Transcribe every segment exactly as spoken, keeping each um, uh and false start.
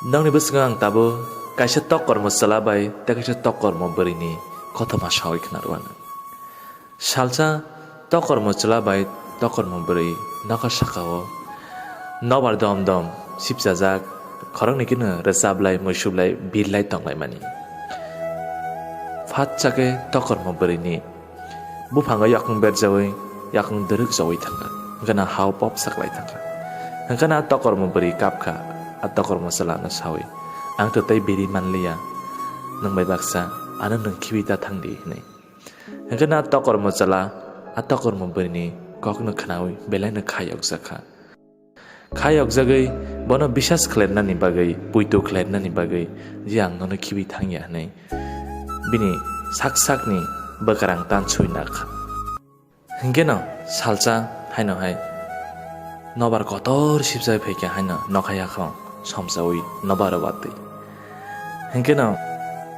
Nrao ni bwskango ang tabuk kaisa tokormo chwla bai tei kaisa tokormo bwrwi ni kothoma sawi khna rw anw. Salsa tokormo chwla bai tokormo bwrwi nokha saka o nobar dom dom sipchajak, khoroknwi kheno rwchaplai, muisuplai, birlai tonglaimani. Phatsa khe tokormo bwrwi ni buphango yakung berjawi, yakung dwrwk jawi thangkha. Hwnkhe no ha-o pop saklai thangkha. Hwnkhe no a tokormo bwrwi kapkha, a tokormo chwla no sawi, "Ang to tei biri manliya, nwng bai baksa, ano nwng khibi ta thang di," hwnwi. Hwnkhe no a tokormo chwla a tokormo bwrwi ni kokno khnaui belai no kha yokjak kha. Kha yokjagwi bono bisas khlainani bagwi, poito khlainani bagwi je ang nono khibi thangya hwnwi bini sak sakni bwkrang tansui nakha. Hwnkhe no salsa haino hai nobar kotor sipjagwi phaikha haino nokha yakhwng somsaui nobar watwi. Hwnkhe no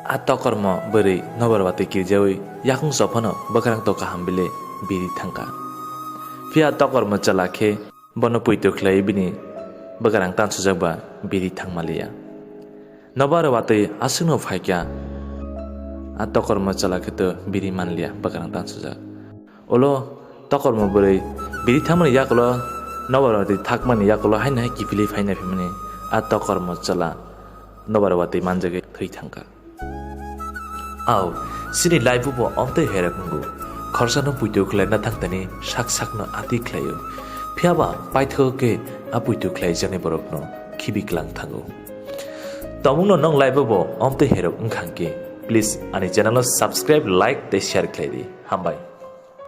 a tokormo bwrwi nobar watwi kirjaui yakung sophano bwkrang to kaham bile biri thangkha. Phiya a tokormo chwla khe bono poito khlaiwi bini bwkrang tansujak ba biri thangmaliya. Nobar watwi aswkno phaikha, a tokormo chwla khe to biri manliya, bwkrang tansujak. Ulo tokormo bwrwi biri thangmani yakulo, nobar watwi thakmani yakulo haino hai kiphilwi phaina phimani a tokormo chwla nobar watwi manjagwi thwi thangkha. Au, chini life bo omtwi herok wngo. Khorsa no poito khlaina thangtani sak sakno ati khlaio. Phiyaba paithago khe a poito khlaijaknai borokno khibi klang thango. Tongmungno nong life bo omtwi herok wngkha hwnkhe, please ani channel no subscribe, like tei share khlai di. Hambai.